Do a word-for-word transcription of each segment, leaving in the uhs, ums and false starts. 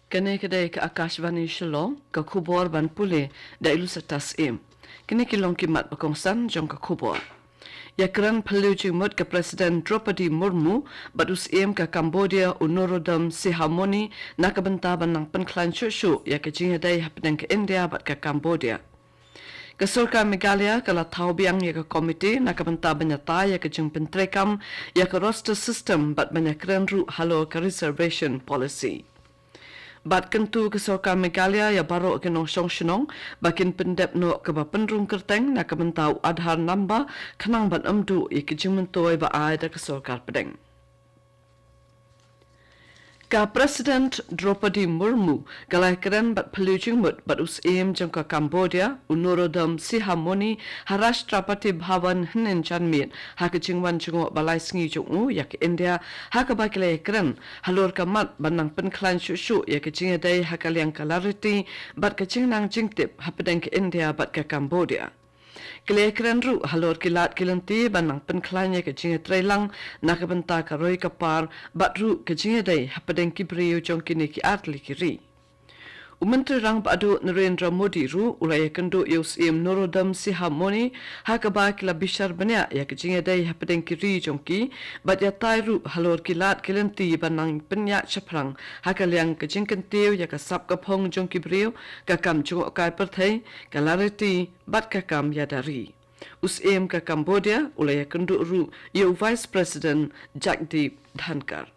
Kane ka dei ka Akashvani Shillong, ka khubor ban pule da i Lusatas Im. Kine ki long ki mat ba kongsan jong ka khubor. Ïakren phylliew jingmut ka President Draupadi Murmu bad u Syiem ka Cambodia u Norodom Sihamoni na ka bynta ban nang pynkhlaiñ shuh shuh ïa ka jingïadei hapdeng ka India bad ka Cambodia. Ka sorkar Meghalaya ka la thaw biang ïa ka komiti na ka bynta ban ïatai ïa ka jingpyntreikam ïa ka roster system bad ban ïakren ruh halor ka reservation policy. Bad kyntu ka sorkar Meghalaya ïa baroh ki nongshong shnong ba kin pyndep noh kaba pynrung kyrteng na ka bynta u Aadhaar number khnang ban ym duh ïa ki jingmyntoi ba ai da ka sorkar pdeng. Ka President Draupadi Murmu ka la ïakren bad phylliew jingmut bad u Syiem jong ka Cambodia u Norodom Sihamoni ha Rashtrapati Bhavan hynnin janmiet ha ka jingwan jngoh ba lai sngi jong u ïa ka India, ha kaba ki la ïakren halor ka mat ban nang pynkhlaiñ shuh shuh ïa ka jingïadei ha ka liang ka lariti bad ka jingnang jingtip hapdeng ka India bad ka Cambodia. Ki la ïakren ruh halor ki lad ki lynti ban nang pynkhlaiñ ïa ka jingïatreilang na ka bynta ka roi ka par bad ruh ka jingïadei hapdeng ki briew jong kine ki artylli ki ri. U Myntri Rangbah Duh Narendra Modi ruh u la ïakynduh ïa u Syiem Norodom Sihamoni ha kaba ki la bishar bniah ïa ka jingïadei hapdeng ki ri jong ki bad ïatai ruh halor ki lad ki lynti ban nang pynïaid shaphrang ha ka liang ka jingkyntiew ïa ka sap ka phong jong ki briew, ka kam jngohkai pyrthei, ka lariti bad ka kam ïada ri. U Syiem ka Cambodia u la ïakynduh ruh ïa u Vice President Jagdeep Dhankhar.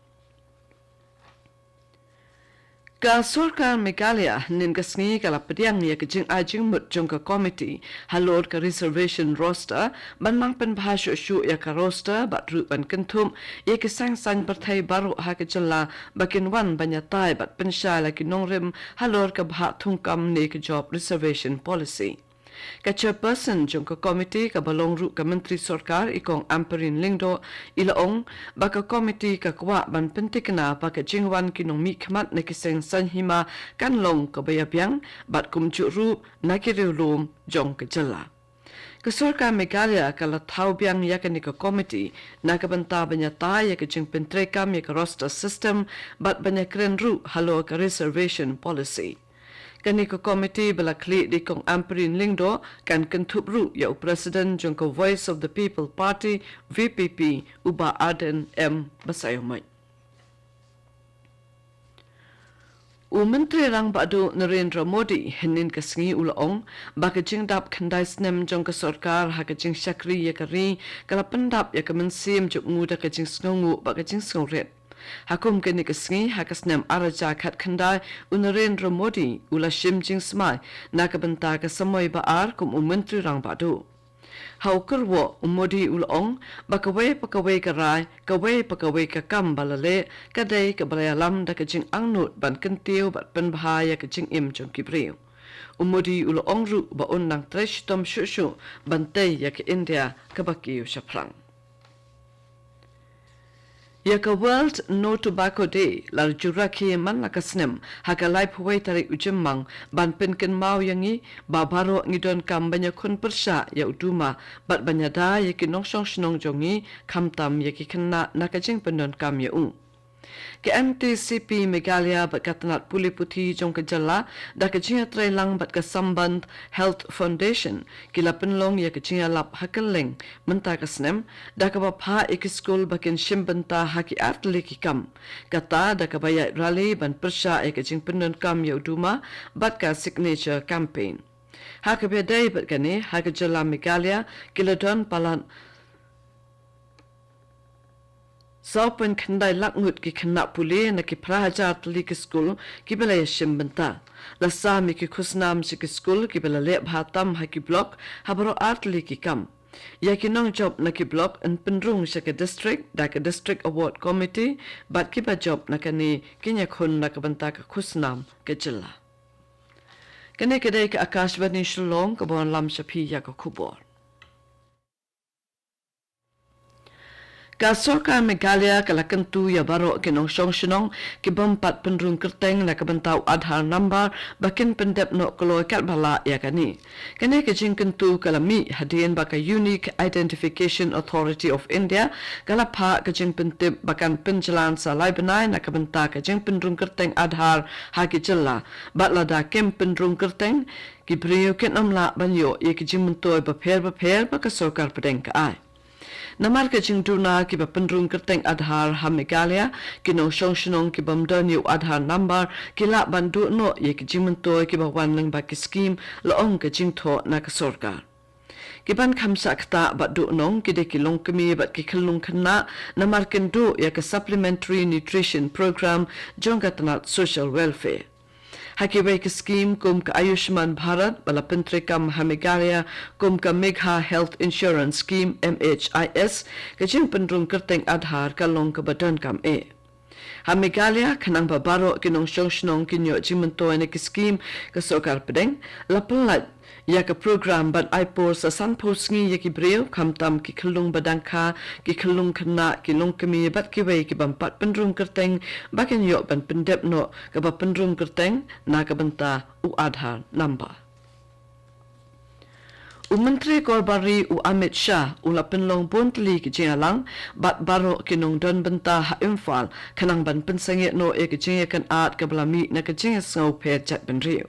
Ka sorkar Meghalaya hynnin ka sngi ka la pdiang ïa ka jingai jingmut jong ka komiti halor ka reservation roster ban nang pynbha shuh shuh ïa ka roster bad ruh ban kynthup ïa ki seng saiñ pyrthei baroh ha ka jylla ba kin wan ban ïatai bad pynshai la ki nongrim halor ka bhah thungkam ne ka job reservation policy. Ka chairperson jong ka komiti kaba long ruh ka Myntri Sorkar i Kong Ampareen Lyngdoh i la ong ba ka komiti ka kwah ban pyntikna ba ka jingwan ki nongmihkhmat na ki seng saiñ hima kan long kaba ïabiang bad kumjuh ruh na ki riewlum jong ka jylla. Ka sorkar Meghalaya ka la thaw biang ïa kane ka komiti na ka bynta ban ïatai ïa ka jingpyntreikam ïa ka roster system bad ban ïakren ruh halor ka reservation policy. Kane ka komiti ba la khlieh da i Kong Ampareen Lyngdoh kan kynthup ruh ïa u President jong ka Voice of the People Party, V P P, u Bah Ardent M Basaiawmoit. U Myntri Rangbah Duh Narendra Modi hynnin ka sngi u la ong ba ka jingdap khyndai snem jong ka sorkar ha ka jingshakri ïa ka ri ka la pyndap ïa ka mynsiem jong u da ka jingsngewnguh bad ka jingsngewrit. Ha kum kane ka sngi ha ka snem ar hajar khatkhyndai u Narendra Modi u la shim jingsmai na ka bynta ka samoi ba ar kum u Myntri Rangbah Duh. Ha u kyrwoh u Modi u la ong ba kawei pa kawei ka rai, kawei pa kawei ka kam ba la leh ka dei kaba la ïalam da ka jingangnud ban kyntiew bad pynbha ïa ka jingim jong ki briew. U Modi u la ong ruh ba un nang trei shitom shuh shuh ban tei ïa ka India kaba kiew shaphrang. Ïa ka World No Tobacco Day la ju rakhe man la ka snem ha ka laiphew wei tarik u Jymmang ban pynkynmaw ïa ngi ba baroh ngi donkam ban ïakhun pyrshah ïa u duma bad ban ïada ïa ki nongshong shnong jong ngi khamtam ïa ki khynnah na ka jingpyndonkam ïa u. Ka N T C P Meghalaya bad ka tnat pule puthi jong ka jylla da ka jingïatreilang bad ka Sambandh Health Foundation ki la pynlong ïa ka jingïalap ha kylleng mynta ka snem da kaba phah ïa ki skul ba kin shim bynta ha ki artylli ki kam. Kata da kaba ïaid rally ban pyrshah ïa ka jingpyndonkam ïa u duma bad ka signature campaign. Ha kaba ïadei bad kane ha ka jylla Meghalaya ki la don palat saw point khyndai lak ngut ki khynnah pule na ki phra hajar tylli ki skul kiba la ïashim bynta. La sam ïa ki khusnam sha ki skul kiba la leh bha tam ha ki block ha baroh artylli ki kam. Ïa ki nongjop na ki block yn pynrung sha ka district da ka District Award Committee bad kiba jop na kane kin ïakhun na ka bynta ka khusnam ka jylla. Kane ka dei ka Akashvani Shillong kaba wanlam sha phi ïa ka khubor. Ka sorkar Meghalaya ka la kyntu ïa baroh ki nongshong shnong ki bym pat pynrung kyrteng na ka bynta u Aadhaar number ba kin pyndep noh kloi katba lah ïa kane. Kane ka jingkyntu ka la mih hadien ba ka Unique Identification Authority of India ka la phah ka jingpyntip ba kan pynjlan sa lai bnai na ka bynta ka jingpynrung kyrteng Aadhaar ha ki jylla, bad lada kim pynrung kyrteng, ki briew kin ym lah ban ïoh ïa ki jingmyntoi bapher bapher ba ka sorkar pdeng ka ai. Namar ka jingduna kiba pynrung kyrteng Aadhaar ha Meghalaya, ki nongshong shnong ki bym don ïa u Aadhaar number ki lah ban duh noh ïa ki jingmyntoi kiba wan lyngba ki skim, la ong ka jingthoh na ka sorkar. Ki ban kham shah ktah bad duh nong ki dei ki longkmie bad ki khyllung khynnah, namar kin duh ïa ka Supplementary Nutrition Program jong ka tnat Social Welfare. Ha kiwei ki skim kum ka Ayushman Bharat ba la pyntreikam ha Meghalaya kum ka Megha Health Insurance Scheme, M H I S, ka jingpynrung kyrteng Aadhaar ka long kaba donkam eh. Ha Meghalaya, khnang ba baroh ki nongshong shnong kin ïoh jingmyntoi na ki skim ka sorkar pdeng, la pyllait ïa ka program ban ai por sa sanphew sngi ïa ki briew, khamtam ki khyllung ba dang kha, ki khyllung khynnah, ki longkmie bad kiwei ki bym pat pynrung kyrteng, ba kin ïoh ban pyndep noh kaba pynrung kyrteng na ka bynta u Aadhaar number. U Myntri Korbar Ri u Amit Shah u la pynlong bun tylli ki jingïalang bad baroh ki nongdon bynta ha Imphal, khnang ban pynsangeh noh ïa ka jingïakynad kaba la mih na ka jingïasngewpher jaitbynriew.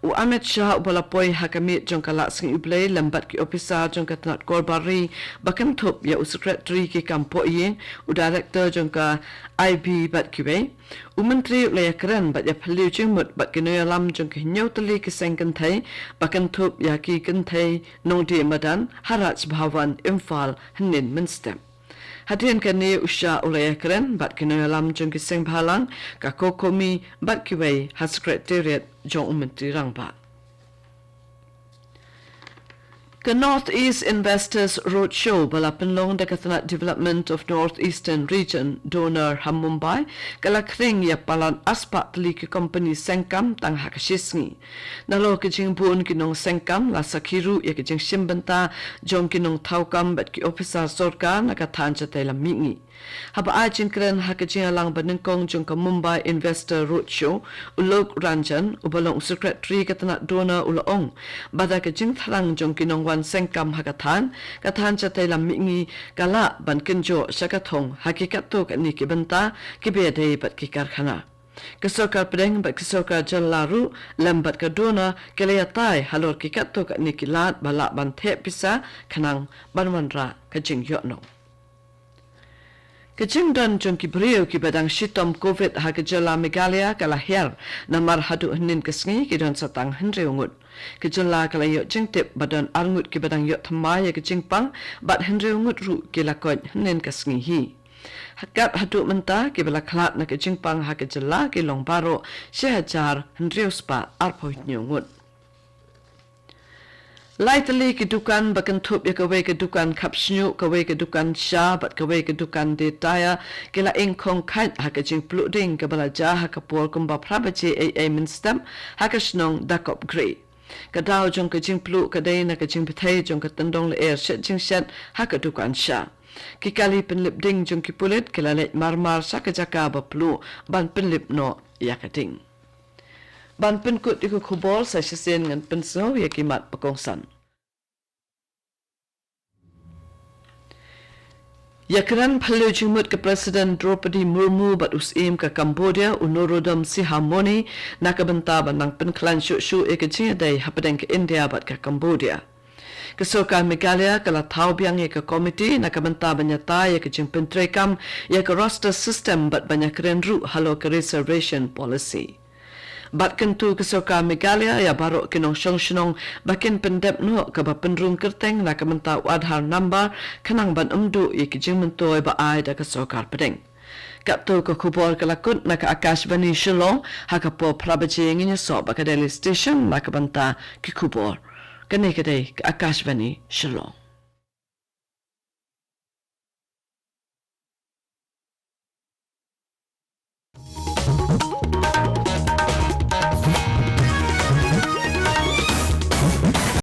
U Amit Shah uba la poi ha ka miet jong ka Lah Sngi U Blei lem bad ki ophisar jong ka tnat Korbar Ri, ba kynthup ïa u Secretary ki kam pohïing, u Director jong ka I B bad kiwei. U Myntri u la ïakren bad ïaphylliew jingmut bad ki nongïalam jong ki hynñiew tylli ki seng kynthei, ba kynthup ïa ki kynthei nongdie madan ha Raj Bhavan Imphal hynnin mynstep. Hadien kane u Shah u la ïakren bad ki nongïalam jong ki seng bhalang, ka COCOMI bad kiwei ha Secretariat jong u Myntri Rangbah. Ka North East Investors Roadshow ba la pynlong da ka tnat Development of North Eastern Region, DoNER, ha Mumbai, ka la khring ïa palat arspah tylli ki kompani sengkam tang ha ka shi sngi. Nalor ka jingbun ki nongsengkam la sakhi ruh ïa ka jingshim bynta jong ki nongthaw kam bad ki ophisar sorkar na ka thaiñ shatei lam mihngi. Haba ai jingkren ha ka jingïalang banyngkong jong ka Mumbai Investor Roadshow, u Lok Ranjan, uba long u Secretary ka tnat DoNER, u la ong ba da ka jingthrang jong ki nongwan sengkam ha ka thaiñ, ka thaiñ shatei lam mihngi ka lah ban kynjoh sha ka thong ha ki katto katne ki bynta kiba ïadei bad ki karkhana. Ka sorkar pdeng bad ka sorkar jylla ruh lem bad ka DoNER ki la ïatai halor ki katto katne ki lad ba lah ban theh pisa khnang ban wanrah ka jingïohnong. Ka jingdon jong ki briew kiba dang shitom Covid ha ka jylla Meghalaya ka la hiar, namar haduh hynnin ka sngi ki don sa tang hynriew ngut. Ka jylla ka la ïoh jingtip ba don ar ngut kiba dang ïoh thymmai ïa ka jingpang, bad hynriew ngut ruh ki la koit hynnin ka sngi hi. Kat haduh mynta kiba la khlad na ka jingpang ha ka jylla ki long baroh shi hajar hynriew spah arphew hynñiew ngut. Lai tylli ki dukan ba kynthup ïa kawei ka dukan khap shñiuh, kawei ka dukan sha bad kawei ka dukan die tyre ki la ingkhong khait ha ka jingpluh ding kaba la jia ha ka por kumba phra baje eiei mynstep ha ka shnong Dakopgre. Ka daw jong ka jingpluh ka dei na ka jingbthei jong ka tyndong lyer shet jingshet ha ka dukan sha. Ki kali pynlip ding jong ki pulit ki la leit marmar sha ka jaka ba pluh ban pynlip noh ïa ka ding. Ban pynkut ïa ka khubor sa shisien ngan pynsngew ïa ki mat ba kongsan. Ïakren phylliew jingmut ka President Droupadi Murmu bad u Syiem ka Cambodia u Norodom Sihamoni na ka bynta ban nang pynkhlaiñ shuh shuh ïa ka jingïadei hapdeng ka India bad ka Cambodia. Ka sorkar Meghalaya ka la thaw biang ïa ka komiti na ka bynta ban ïatai ïa ka jingpyntreikam ïa ka roster system bad ban ïakren ruh halor ka reservation policy. Bad kyntu ka sorkar Meghalaya ïa baroh ki nongshong shnong ba kin pyndep noh kaba pynrung kyrteng na ka bynta u Aadhaar number khnang ban ym duh ïa ki jingmyntoi ba ai da ka sorkar pdeng. Katto ka khubor ka la kut na ka Akashvani Shillong, ha ka por phra baje ngin ïasoh bad ka Delhi Station na ka bynta ki khubor. Kane ka dei ka Akashvani Shillong.